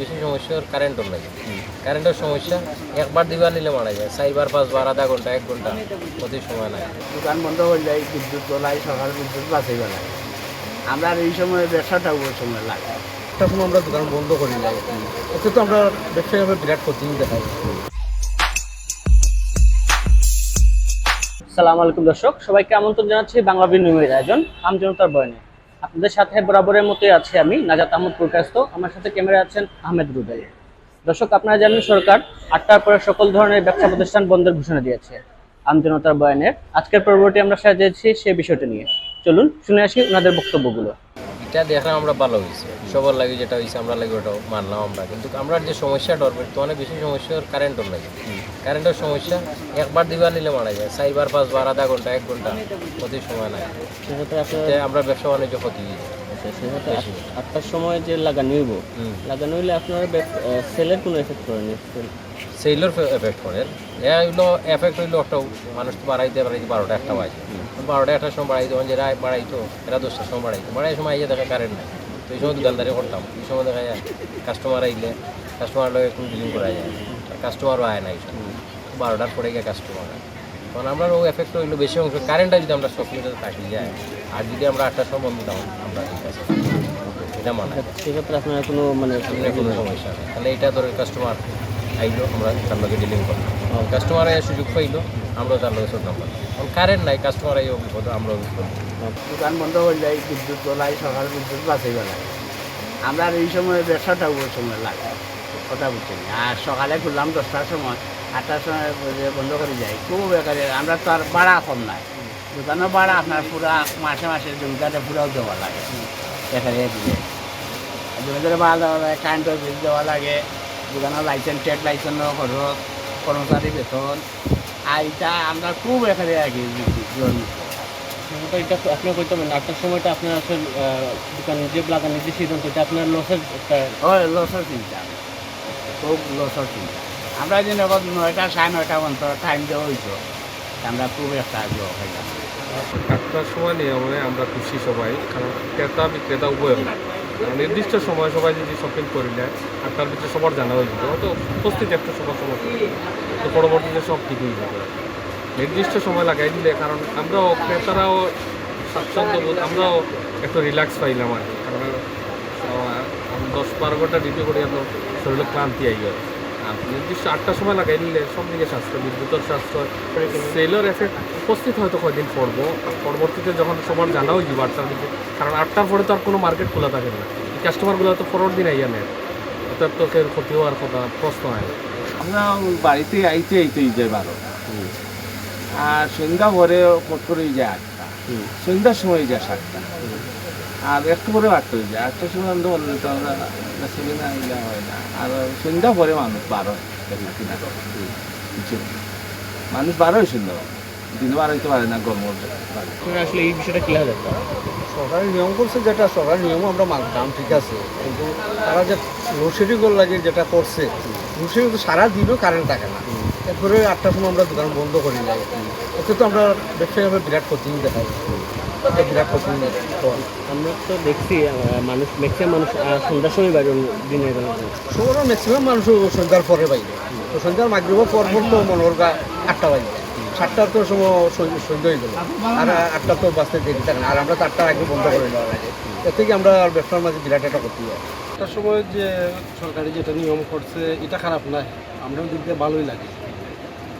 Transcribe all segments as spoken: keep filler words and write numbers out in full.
বেশি সমস্যা কারেন্টর লাগে। কারেন্টর সমস্যা, একবার দুইবার নিলে মারা যায়, চাইরবার পাঁচবার, আধা ঘন্টা, এক ঘন্টা, অতি সময় লাগে। দোকান বন্ধ করলে এই বিদ্যুৎ বলাই, সরকার বিদ্যুৎ বাঁচাইবা লাগে। আমরা আর এই সময় ব্যবসাটা ওই সময় লাগে। তখন আমরা দোকান বন্ধ করি না, এতে তো আমরা ব্যবসায়ী হিসাবে বিরাট ক্ষতি দেখাই। সালাম আলাইকুম দর্শক, সবাইকে আমন্ত্রণ জানাচ্ছি বাংলা বিনিময়ের আয়োজন আমজনতার বয়ানে। আপনাদের সাথে বরাবরের মতোই আছি আমি নাজাত আহমদ পুরকায়স্ত। আমার সাথে ক্যামেরায় আছেন আহমেদ রুবেল। দর্শক, আপনারা জানেন সরকার আটটার পরে সকল ধরনের ব্যবসা প্রতিষ্ঠান বন্ধের ঘোষণা দিয়েছে। আমজনতার বয়ানের আজকের পর্বটি আমরা সাজিয়েছি সে বিষয়টি নিয়ে। চলুন শুনে আসি ওনাদের বক্তব্যগুলো। এটা দেখলাম আমরা ভালো হয়েছে, সবার লাগে যেটা হয়েছে আমরা লাগে ওটাও মানলাম আমরা, কিন্তু আমরা যে সমস্যাটা ওর তো অনেক বেশি সমস্যা ওর কারেন্টর লাগে। কারেন্টর সমস্যা, একবার দুইবার নিলে মারা যায়, চাইরবার পাঁচবার, আধা ঘন্টা, এক ঘন্টা, অতি সময় লাগে। সেক্ষেত্রে আপনার এতে আমরা ব্যবসা বাণিজ্য ক্ষতি হয়ে যায়। আচ্ছা, সেক্ষেত্রে বেশি। আট- আটটার সময় যে লাগানি হইব, হুম। লাগানি হইলে আপনার সেলের কোনো এফেক্ট করেনি? সেল সেলর এফেক্ট করে। এ হইলো এফেক্ট হইলো একটা, মানুষ তো বাড়াইতে বাড়াইতে বারোটা একটা বাজে। বারোটা একটার সময় বাড়াইতো, যেরা বাড়াইতো এরা দশটার সময় বাড়াইতো, বাড়াইতে সময় আইয়া দেখে কারেন্ট নাই। তো এই সময় দোকানদারি করতাম, এই সময় দেখা যায় কাস্টমার আইলে কাস্টমার লগে একটু ডিলিং করা যায়, কাস্টমারও আয় না এই সময়। বারোটার পরে গিয়ে কাস্টমার আয়। কারণ আমরা ও এফেক্ট হইলো বেশি অংশ কারেন্টটা যদি আমরা সব কিছু থাকি যায়, আর যদি আমরা আটটার সময় বন্ধ, তখন আমরা ঠিক আছে, এটা মানা যায়। সেক্ষেত্রে আপনারা কোনো মানে সামনে কোনো সমস্যা নেই। তাহলে এটা ধরো কাস্টমার আইলো, আমরা তার লগে ডিলিং করলাম, কাস্টমার আইয়া সুযোগ পাইলো, আমরাও তার লগে চলতাম পারলাম। কারণ কারেন্ট নাই, কাস্টমার আইয়া বিপদ, আমরাও বিপদ। দোকান বন্ধ করলে এই বিদ্যুৎ বলাই, সরকার বিদ্যুৎ বাঁচাইবা লাগে। আমরা আর এই সময় ব্যবসাটা ওই সময় লাগে, কথা বুঝছেন? আর সকালে খুললাম দশটার সময়, আটটার সময় বন্ধ করে যাই। খুব বেকারে, আমরা তো আর ভাড়া কম নাই, দোকানর ভাড়া আপনার পুরা মাসে মাসে জমিদারে পুরাও দেওয়া লাগে। এখানে দিলে জমিদারে ভাড়া দেওয়া লাগে, কারেন্টর বিল দেওয়া লাগে, দোকানর লাইসেন্স, ট্রেড লাইসেন্সর খরচ, কর্মচারী বেতন, আর এটা আমরা খুব এখানে আর কি জমি। সেটা এটা তো আপনি কইতে পারেন, আটটার সময়টা আপনার আসলে আহ, দোকান যে লাগানোর যে সিদ্ধান্ত, এটা আপনার লসের একটা হয় লসর চিন্তা, খুব লসর চিন্তা। আমরা যে নগদ নয়টা, সাড়ে নয়টা পর্যন্ত টাইম দেওয়া হইতো, আমরা খুব একটা আগ্রহ পাইলাম। আটটার সময় নিয়মে আমরা খুশি সবাই, কারণ ক্রেতা বিক্রেতা উভয় হয়। কারণ নির্দিষ্ট সময় সবাই যদি শপিং করি নেয়, আটটার ভিতরে সবার জানা হয়ে যাবে, অত উপস্থিত একটা সবার সময় তো পরবর্তীতে সব ঠিক হয়ে যাবে। নির্দিষ্ট সময় লাগাই দিলে, কারণ আমরাও ক্রেতারাও স্বাচ্ছন্দ্য বোধ, আমরাও একটু রিল্যাক্স পাইলাম আর কি। কারণ আহ, আমি দশ বারো ঘন্টা ডিউটি করি, আপনার শরীরে ক্লান্তি আই হয়। আর নির্দিষ্ট আটটার সময় লাগাই নিলে সব দিকে সাশ্রয়, বিদ্যুতের সাশ্রয়, সেলর এফেক্ট উপস্থিত হয়তো কয়দিন পড়বো, আর পরবর্তীতে যখন সবার জানা হয়ে যাবে আটটার দিকে, কারণ আটটার পরে তো আর কোনো মার্কেট খোলা থাকে না, কাস্টমারগুলো তো পরের দিন আইয়া নেয়, অর্থাৎ তো কেউ ক্ষতি হওয়ার কথা প্রশ্ন হয় না। আমরা বাড়িতে আইতে আইতে হয়ে যায় বারো, আর সন্ধ্যা পরে কত করে হয়ে যায় আটটা, সন্ধ্যার সময় হয়ে যায় সাতটা, আর একটু পরে আটটা হয়ে যায়। আটটার সময় বন্ধ করলে তো আমরা বেচা কিনা ইয়া হয় না, আর সন্ধ্যা পরে মানুষ বারো হয় বেচা কিনা করে। বুঝছেন? মানুষ বারো হয় সন্ধ্যা, দিনে বার হইতে পারে না গরমর কারণে। আপনারা আসলে এই বিষয়টা কীভাবে দেখবেন? সরকারের নিয়ম করছে যেটা, সরকারের নিয়মও আমরা মানতাম, ঠিক আছে, কিন্তু তারা যে লোডশেডিং লাগে যেটা করছে, লোডশেডিং তো সারা দিনও কারেন্ট থাকে না। এরপরে আটটার সময় আমরা দোকান বন্ধ করি না, এতে তো আমরা ব্যবসায়ী হিসাবে বিরাট ক্ষতি দেখাই, একটা বিরাট ক্ষতি হয়। আমরা তো দেখছি আহ, মানুষ, ম্যাক্সিমাম মানুষ আহ, সন্ধ্যার সময় বাইরে, দিনের বেলা। শহরের ম্যাক্সিমাম মানুষ সন্ধ্যার পরে বাইরে, তো সন্ধ্যার মাগরিবের পর পর তো মনে করবা আটটা বাজে, সাতটার তো সময় সন্ধ্যা হয়ে গেল, আর আটটা তো বাজতে দেরি থাকে না, আর আমরা তো আটটার আগে বন্ধ করে দেওয়া লাগে। এর থেকে আমরা আর ব্যবসার মাঝে বিরাট একটা ক্ষতি হয়। একটা সময় যে সরকারি যেটা নিয়ম করছে, এটা খারাপ নয়, আমরাও দিক দিয়ে ভালোই লাগে।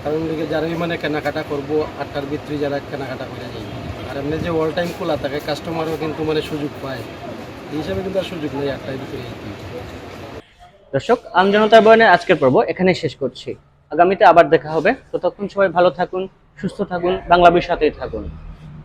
কারণ ওদিকে যারাই মানে কেনাকাটা করবো, আটটার ভিতরে যারা কেনাকাটা করে যাই, আর এমনি যে অল টাইম খোলা থাকে, কাস্টমারও কিন্তু মানে সুযোগ পায়, এই হিসাবে কিন্তু আর সুযোগ নেই আটটার ভিতরে। দর্শক, আমজনতার বয়ানের আজকের পর্ব এখানেই শেষ করছি। আগামীতে আবার দেখা হবে, ততক্ষণ সবাই ভালো থাকুন, সুস্থ থাকুন, বাংলা বিষয়ের সাথেই থাকুন।